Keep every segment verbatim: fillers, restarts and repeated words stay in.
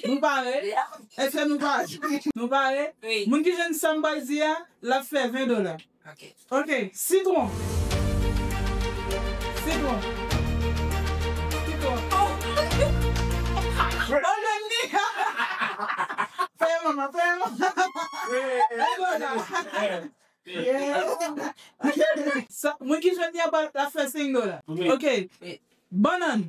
Nou pare? Èske nou pare? Nou pare? Wi. Moun ki jwenn sa m pral di a, l ap fè ven dola. Ok. Ok, sitwon. Sitwon. Sitwon. Oh! Fè manman, fè manman. Ven dola. Yeah. Sa, moun ki jwenn li a, l ap fè senk dola. Ok. Bannann.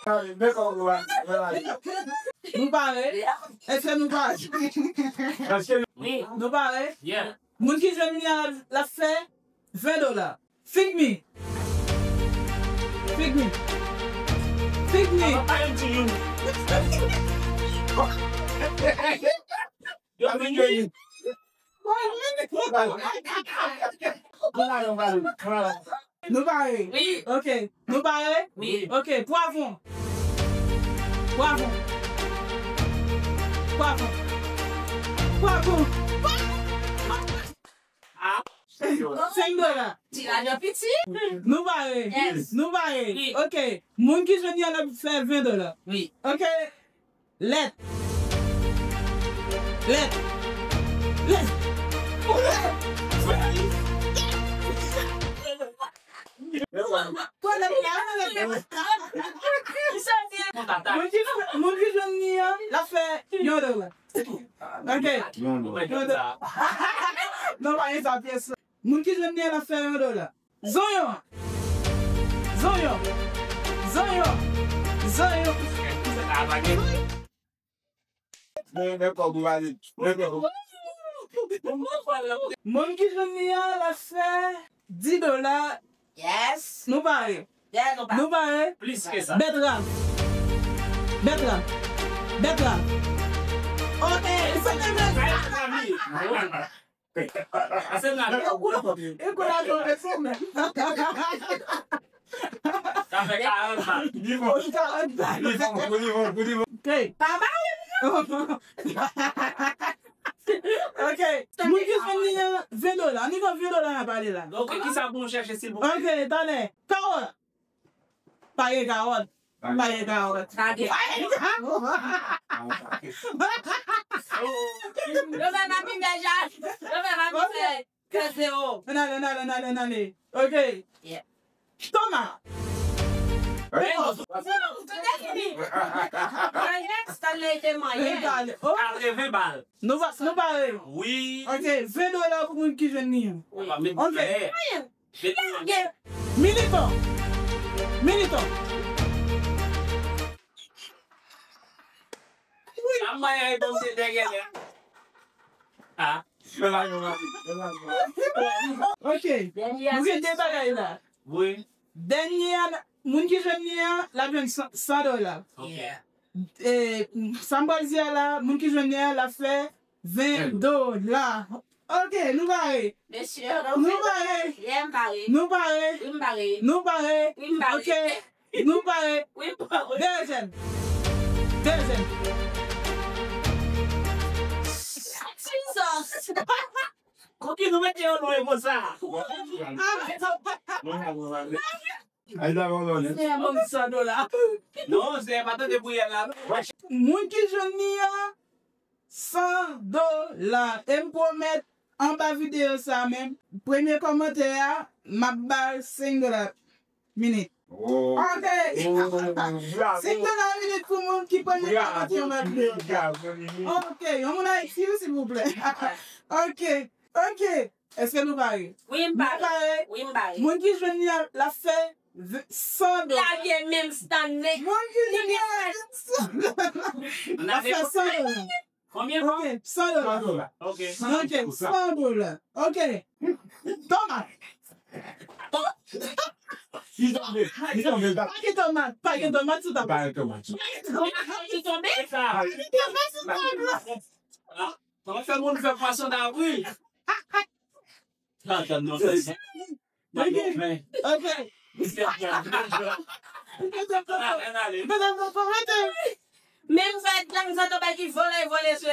Nou pare? Èske nou pare? Nou pare? Moun ki jwenn li a, l ap fè ven dola. Feed me. Feed me. Feed me. Nou pare? Wi. Ok. Nou pare? Wi. Ok. Pwavwon. Pwavwon. Pwavwon. Pwavwon. Senk dola. Tiraj an piti. Nou pare? Yes. Nou pare? Wi. Ok. Moun ki jwenn li a, l ap fè ven dola. Wi. Ok. Lèt. Lèt. Lèt. Pwoblèm la, pwoblèm la. Moun ki, moun ki jwenn li an, l ap fè yon dola. Ok. Yon dola. Non, pa gen sa pyès. Moun ki jwenn li an, l ap fè yon dola. Zonyon. Zonyon. Zonyon. Zonyon. Men, men kòb ou ale. Men kòb ou. Moun ki jwenn li an, l ap fè dis dola. Yes. Nou pare? Yeah, nou pare. Nou pare? Plis ke sa. Bètrav. Bètrav. Bètrav. Ok, se te bètrav. Ase nan. E kou la tonbe sou men. Sa fè karant bal. Li bon. Karant bal. Li bon, li bon, li bon. Ok. Pa mal. Ok. Moun ki jwenn li an ven dola. Ann pran ven dola n ap pale la. Ok, kisa pou nou chèche, silvouplè? Ok, talè. Kawòt. Pa gen kawòt. Pa gen kawòt. Pa gen. Yo fè papi fè jan. Yo fè papi fè kè zewo. Ann ale, ann ale, ann ale, ann ale. Ok. Yeah. Tomat. Hey. Bon, se bon, tout defini. Next, Stanley te manyen. Ann ale. Oh. Katreven bal. Nou va, nou pare. Wi. Ok, ven dola pou moun ki jwenn li an. Ok. Lage. Militan. Militan. Wi. Sa mwen e bon se dèyè. Ah. Ok. Nou gen de bagay la. Wi. Dènye a, moun ki jwenn li an, l ap jwenn san, san dola. Ok. Yeah. E, sa m pral di a la, moun ki jwenn li an, l ap fè ven dola. Ok, nou pare. Mesye, nou pare. Yeah, m pare. Nou pare. Wi, m pare. Nou pare. Wi, m pare. Ok, nou pare. Wi, m pare. Dezyèm. Dezyèm. Jesus. Koki nou mete yo lwen konsa. Ay, dakò, non. Seyè ban m san dola. Non, Seyè pa tande priyè la, non. Moun ki jwenn li an, san dola. E m pwomèt, anba videyo sa a menm, premye kòmantè a, m ap ba l senk dola minit. Oh. Ok. Oh, bravo. Senk dola minit pou moun ki premye kòmantè, m ap ba l. Bravo, Mimi. Ok, yon moun Ayiti, wi, silvouplè. Ok. Ok. Èske nou pare? Wi, m pare. Nou pare? Wi, m pare. Moun ki jwenn li a, l ap fè ve-, san dola. Lage menm Stanley. Moun ki jwenn li a, l ap fè san dola. Konbyen? Ok, san dola. San dola. Ok. Ok, san dola. Ok. Tomat. Li tonbe, li tonbe. Pa gen tomat, pa gen tomat sou tab la. Pa gen tomat. Pa gen tomat. Li tonbe? Pa gen tomat sou tab la. Ah. Kòman fè moun fè pwason dabri? Tann, tann, non, tann. Ok. Ok. Menm fè dam sa tonbe ki vole, vole sou.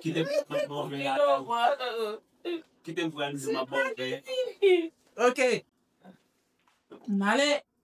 Kite m pran bon ven la. Kite m pran di m ap bon ven. Ok. N ale.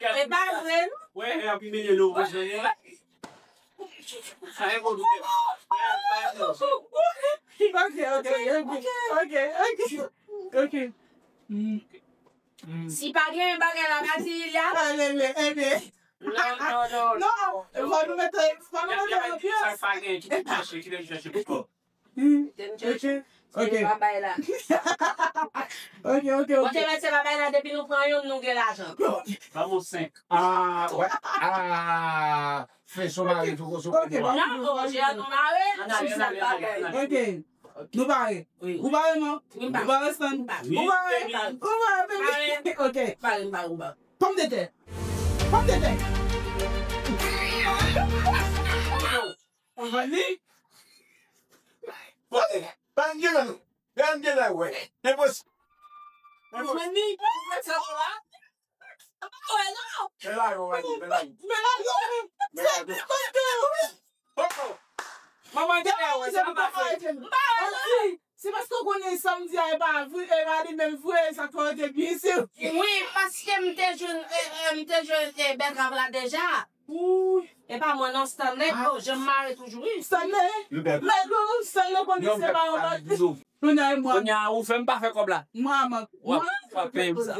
E pa vre, non? Wè, e ap imilye nou, wè. Sa e bon. Ok, ok, ok, ok, ok. Mm. Mm. Si pa gen bagay la, pa di Ilya. Ah, bebe, bebe. Non, non, non, non. Non, fò nou mete, fò nou mete anbyans. Sa pa gen, kite m chache, kite m chache. Mm. Ok, ok. Babay la. Ok, ok, ok. Bon, te mèt se babay la, depi nou pran youn, nou gen lajan. Ban m yon senk. Ah, wè. Ah, fè son mari tou, sou. Ok, non, Roger, nou mare. Ok. Nou pare. Wi. Ou pare, non? Wi, m pare. Ou pare, Stan? M pare. Ou pare? Wi, baby. Ou pare, baby? Ok. M pare, m pare, m pare. Pòmdetè. Pòmdetè. Ou jwenn li? Bon, pa n gen la, non. Pa n gen la, wè. Enposib. Ou jwenn li? Ou jwenn sa la? Mwen pa wè non. Men la yo, men la yo. Men la yo. Se kote yo. Manman te la wè, sa pa fè. M pa wè non. Se paske w konnen sa m di a e pa vre, e pa li menm vre, sa k fè w te byen si. Wi, paske m te jwenn, e, e, m te jwenn, e, bèl rab la deja. Wi. E pa mwen non, Stanley. Oh, jan m mare toujou, wi. Stanley? Men non, Stanley konnen se pa yon bak. Kounye a, mwen. Kounye a, ou fè m pa fè kòb la. Mwen, mwen. W ap frape m sa.